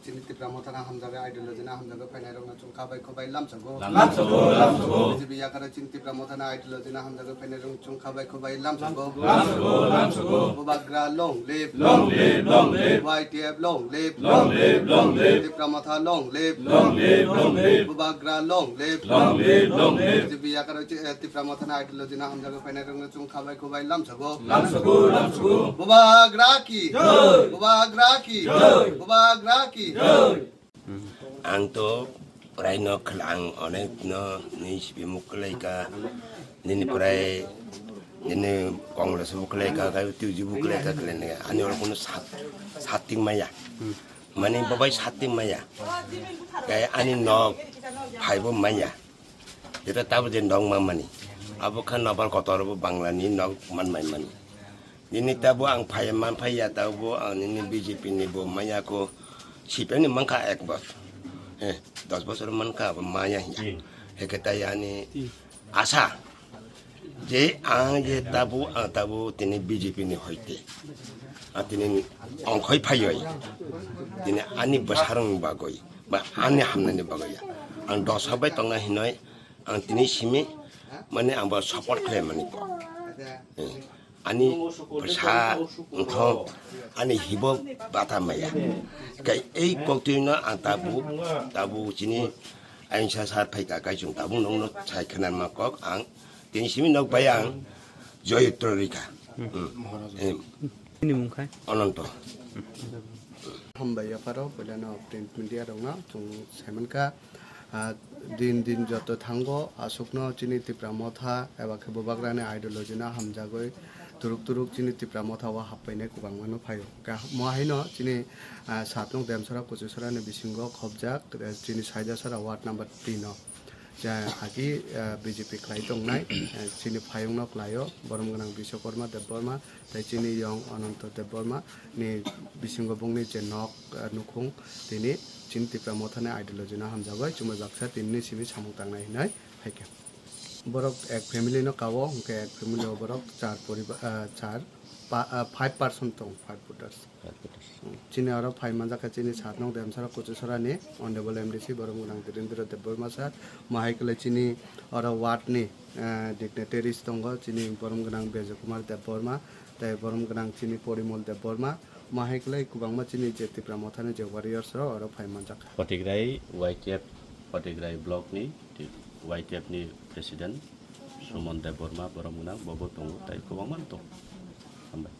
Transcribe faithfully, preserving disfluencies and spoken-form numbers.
Chini Tipra Mothani hamjagwi, ideology ni hamjagwi phainairokno chwng kha bai kho bai lamsogo. Lamsogo, lamsogo. B J P yakarwi chini Tipra Mothani ideology ni hamjagwi phainairokno chwng kha bai kho bai lamsogo. Lamsogo, lamsogo. Bubagra long live. Long live, long live. Y T F long live. Long live, long live. Tipra Motha long live. Long live, long live. Bubagra long live. Long live, long live. B J P yakarwi chi-, eh, Tipra Mothani ideology ni hamjagwi phainairokno chwng kha bai kho bai lamsogo. Lamsogo, lamsogo. Bubagra ki. Jai. Bubagra ki. Jai. Bubagra ki. Jai. Ang to prai no khla-, ang onek no ni sipi muklai ka, nini prai, nini Congress muklai ka, ka tuji muklai ka khlai ne. Ani oro kuno sat, sat ting maya. Mani babai sat ting maya. Kai ani nok phai bo maya. Jeta tabo je nok ma mani. Abo kha nopal kotor bo Bangla ni nok man mai mani. Nini tabo ang phai man phai ya tabo ang nini B J P ni bo maya ko sipeni mankha ek bos. Eh, dos bosor mankha abo maya ya. Heke tai ani asa. Je ang je tabo ang tabo tini B J P ni hoite. Ang tini ongkhoi phaioi. Tini ani bwsarang bagoi ba ani hamnani bagoi ya. Ang dosa bai tongna hinoi ang tini simi mane ang bo support khlai mani ko. Eh, ani bwsa wngkho ani hibo bata maya. Kai ei koktwino ang tabu, tabu chini ayungsa sar phaika kai chwng tabu nongno sai khwnanma kok ang tini simi nok bai ang joyutro rikha. Hmm. Eh, Nini mung khai? Ananto. Hambai yapharo puilano print media rokno chwng saimankha, ah, din din joto thango aswkno chini Tipra Motha eba khe Bubagrani ideology no hamjagwi turuk turuk chini Tipra Motha o happainai kwbangma no phaio. Ka-, mo haino chini, ah, satnok Demsora Kuchusora ni bisingo khobjak, eh, chini Saidasora ward number tin o. Ja, agi, ah, B J P khlai tongnai, eh, chini phayungno khlaio, borom gwnang Biswakarma Debbarma, tei chini yong Ananto Debbarma ni bisingo bongni je nok, ah, nukhung tini chini Tipra Mothani ideology no hamjagwi chumui baksa tinini simi samung tangnai hinwi phaikha. Borok ek family no kao, hwnkhe ek family o borok char poriba-, ah, char pa-, ah, five person tong, five voters. Chini oro phai manjak kha chini satnok Demsora Kuchusora ni Honorable M D C borom gwnang Dhirendra Debbarma sir, mahai kwlai chini oro ward ni, eh, dignitaries tongo, chini borom gwnang Bejo Kumar Debbarma, tei borom gwnang chini Porimol Debbarma, mahai kwlai kwbangma chini je Tipra Mothani je warriors rok oro phai manjak kha. Patigrai Y T F, Patigrai block ni Y T F ni president Sumon Debbarma borom gwnang bobo tongo, tei kwbangma tongo. Hambai.